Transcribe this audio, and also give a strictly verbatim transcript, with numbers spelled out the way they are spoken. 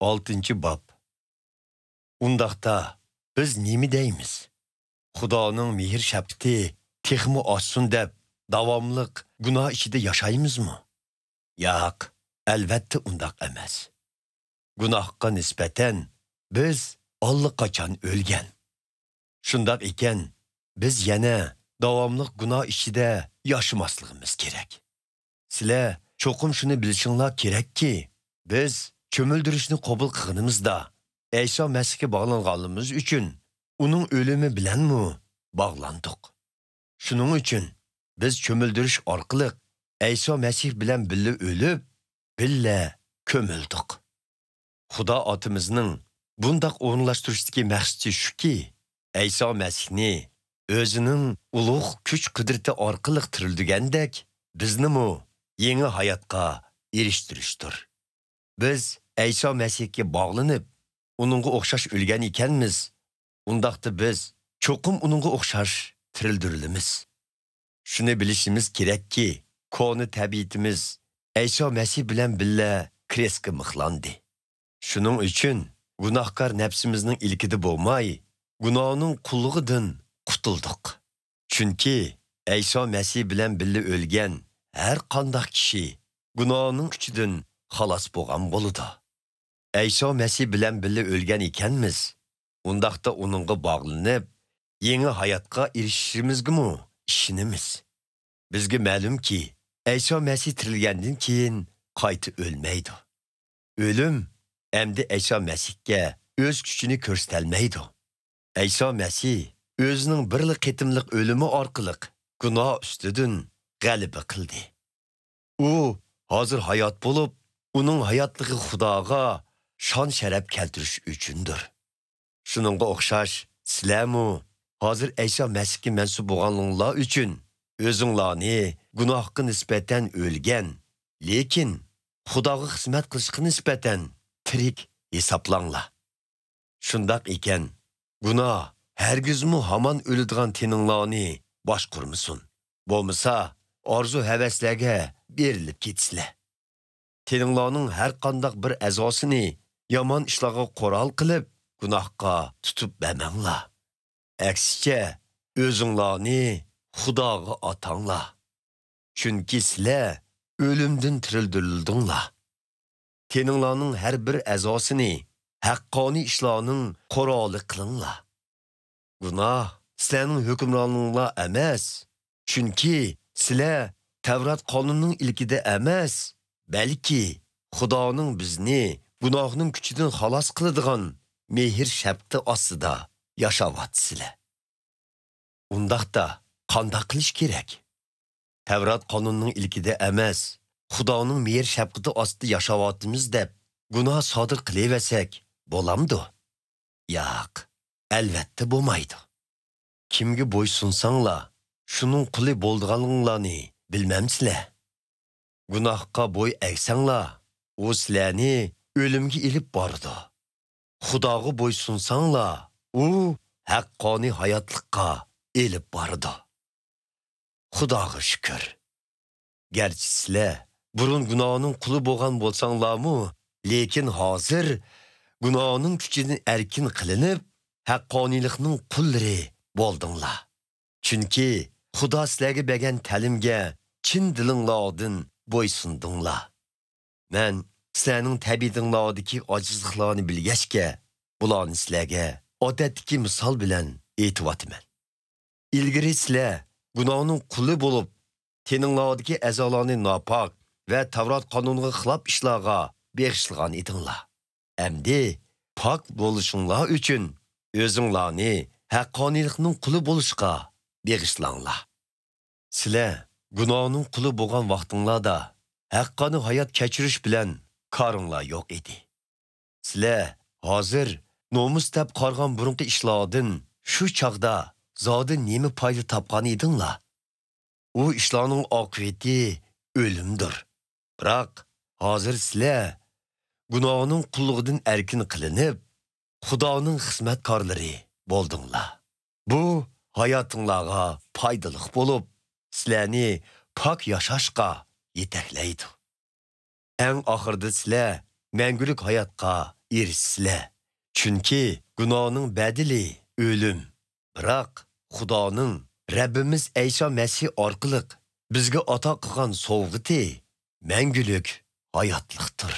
ئالتىنچى باب. ئۇنداقتا، بىز نېمە دەيمىز؟ خۇدانىڭ مېھىر-شەپقىتى تېخىمۇ ئاشسۇن دەپ، داۋاملىق گۇناھ ئىچىدە ياشايمىزمۇ؟ ياق، ئەلۋەتتە ئۇنداق ئەمەس. گۇناھقا نىسبەتەن بىز ئاللىقاچان ئۆلگەن. شۇنداق ئىكەن، بىز يەنە داۋاملىق گۇناھ ئىچىدە ياشىماسلىقىمىز كېرەك. سىلەر چوقۇم شۇنى بىلىشىڭلار كېرەككى، بىز چۆمۈلدۈرۈشنى قوبۇل قىلغىنىمىزدا، ئەيسا مەسىھكە باغلانغانلىقىمىز ئۈچۈن ئۇنىڭ ئۆلۈمى بىلەنمۇ باغلاندۇق. شۇنىڭ ئۈچۈن بىز چۆمۈلدۈرۈش ئارقىلىق ئەيسا مەسىھ بىلەن بىللە ئۆلۈپ، بىللە كۆمۈلدۇق. خۇدا ئاتىمىزنىڭ بۇنداق ئورۇنلاشتۇرۇشتىكى مەقسىتى شۇكى، ئەيسا مەسىھنى ئۆزىنىڭ ئۇلۇغ كۈچ-قۇدرىتى ئارقىلىق تىرىلدۈرگەندەك، بىزنىمۇ يېڭى ھاياتقا ئېرىشتۈرۈشتۇر. بىز ئەيسا مەسىھكە باغلىنىپ، ئۇنىڭغا ئوخشاش ئۆلگەن ئىكەنمىز، ئۇنداقتا بىز چوقۇم ئۇنىڭغا ئوخشاش تىرىلدۈرۈلىمىز. شۇنى بىلىشىمىز كېرەككى، كونا تەبىئىتىمىز ئەيسا مەسىھ بىلەن بىللە كرېستكە مىخلاندى. شۇنىڭ ئۈچۈن گۇناھكار نەپسىمىزنىڭ ئىلكىدە بولماي، گۇناھنىڭ قۇللۇقىدىن قۇتۇلدۇق. چۈنكى ئەيسا مەسىھ بىلەن بىللە ئۆلگەن ھەر قانداق كىشى گۇناھنىڭ كۈچىدىن خالاس بولغان بولىدۇ. ئەيسا مەسىھ بىلەن بىللە ئۆلگەن ئىكەنمىز، ئۇنداقتا ئۇنىڭغا باغلىنىپ، يېڭى ھاياتقا ئېرىشىشىمىزگىمۇ ئىشىنىمىز. بىزگە مەلۇمكى، ئەيسا مەسىھ تىرىلگەندىن كېيىن قايتا ئۆلمەيدۇ. ئۆلۈم ئەمدى ئەيسا مەسىھكە ئۆز كۈچىنى كۆرسىتەلمەيدۇ. ئەيسا مەسىھ ئۆزىنىڭ بىرلا قېتىملىق ئۆلۈمى ئارقىلىق گۇناھ ئۈستىدىن غەلىبە قىلدى. ئۇ ھازىر ھايات بولۇپ، ئۇنىڭ ھاياتلىقى خۇداغا شان-شەرەپ كەلتۈرۈش ئۈچۈندۇر. شۇنىڭغا ئوخشاش، سىلەرمۇ ھازىر ئەيسا مەسىھكە مەنسۇپ بولغانلىقىڭلار ئۈچۈن ئۆزۈڭلارنى گۇناھقا نىسبەتەن ئۆلگەن، لېكىن خۇداغا خىزمەت قىلىشقا نىسبەتەن تىرىك ھېسابلاڭلار. شۇنداق ئىكەن، گۇناھ ھەرگىزمۇ ھامان ئۆلىدىغان تېنىڭلارنى باشقۇرمىسۇن. بولمىسا، ئارزۇ-ھەۋەسلەرگە بېرىلىپ كېتىسىلەر. تېنىڭلارنىڭ ھەر قانداق بىر ئەزاسىنى يامان ئىشلارغا قورال قىلىپ، گۇناھقا تۇتۇپ بەرمەڭلار. ئەكسىچە، ئۆزۈڭلارنى خۇداغا ئاتاڭلار. چۈنكى سىلەر ئۆلۈمدىن تىرىلدۈرۈلدۈڭلار. تېنىڭلارنىڭ ھەر بىر ئەزاسىنى ھەققانىي ئىشلارنىڭ قورالى قىلىڭلار. گۇناھ سىلەرنىڭ ھۆكۈمرانلىقىڭلار ئەمەس، چۈنكى سىلەر تەۋرات قانۇنىنىڭ ئىلكىدە ئەمەس، بەلكى خۇدانىڭ بىزنى گۇناھنىڭ كۈچىدىن خالاس قىلىدىغان مېھىر-شەپقىتى ئاستىدا ياشاۋاتىسىلەر. ئۇنداقتا قانداق قىلىش كېرەك؟ تەۋرات قانۇنىنىڭ ئىلكىدە ئەمەس، خۇدانىڭ مېھىر-شەپقىتى ئاستىدا ياشاۋاتىمىز دەپ گۇناھ سادىر قىلىۋەرسەك بولامدۇ؟ ياق، ئەلۋەتتە بولمايدۇ. كىمگە بويسۇنساڭلار، شۇنىڭ قۇلى بولىدىغانلىقىڭلارنى بىلمەمسىلەر؟ گۇناھقا بوي ئەگسەڭلار، ئۇ سىلەرنى ئۆلۈمگە ئېلىپ بارىدۇ. خۇداغا بويسۇنساڭلار، ئۇ ھەققانىي ھاياتلىققا ئېلىپ بارىدۇ. خۇداغا شۈكۈر. گەرچە سىلەر بۇرۇن گۇناھنىڭ قۇلى بولغان بولساڭلارمۇ، لېكىن ھازىر گۇناھنىڭ كۈچىدىن ئەركىن قىلىنىپ، ھەققانىيلىقنىڭ قۇللىرى بولدۇڭلار. چۈنكى خۇدا سىلەرگە بەرگەن تەلىمگە چىن دىلىڭلاردىن بويسۇندۇڭلار. مەن سىلەرنىڭ تەبىئىتىڭلاردىكى ئاجىزلىقلارنى بىلگەچكە، بۇلارنى سىلەرگە ئادەتتىكى مىسال بىلەن ئېيتىۋاتىمەن. ئىلگىرى سىلەر گۇناھنىڭ قۇلى بولۇپ، تېنىڭلاردىكى ئەزالارنى ناپاك ۋە تەۋرات قانۇنىغا خىلاپ ئىشلارغا بېغىشلىغان ئىدىڭلار. ئەمدى پاك بولۇشۇڭلار ئۈچۈن ئۆزۈڭلارنى ھەققانىيلىقنىڭ قۇلى بولۇشقا بېغىشلاڭلار. سىلەر گۇناھنىڭ قۇلى بولغان ۋاقتىڭلاردا ھەققانىي ھايات كەچۈرۈش بىلەن كارىڭلار يوق ئىدى. سىلەر ھازىر نومۇس دەپ قارىغان بۇرۇنقى ئىشلاردىن شۇ چاغدا زادى نېمە پايدا تاپقان ئىدىڭلار؟ ئۇ ئىشلارنىڭ ئاقىۋىتى ئۆلۈمدۇر. بىراق ھازىر سىلەر گۇناھنىڭ قۇللۇقىدىن ئەركىن قىلىنىپ، خۇدانىڭ خىزمەتكارلىرى بولدۇڭلار. بۇ ھاياتىڭلارغا پايدىلىق بولۇپ، سىلەرنى پاك ياشاشقا يېتەكلەيدۇ. ئەڭ ئاخىرىدا سىلەر مەڭگۈلۈك ھاياتقا ئېرىشىسىلەر. چۈنكى گۇناھنىڭ بەدىلى ئۆلۈم. بىراق خۇدانىڭ رەببىمىز ئەيسا مەسىھ ئارقىلىق بىزگە ئاتا قىلغان سوۋغىتى مەڭگۈلۈك ھاياتلىقتۇر.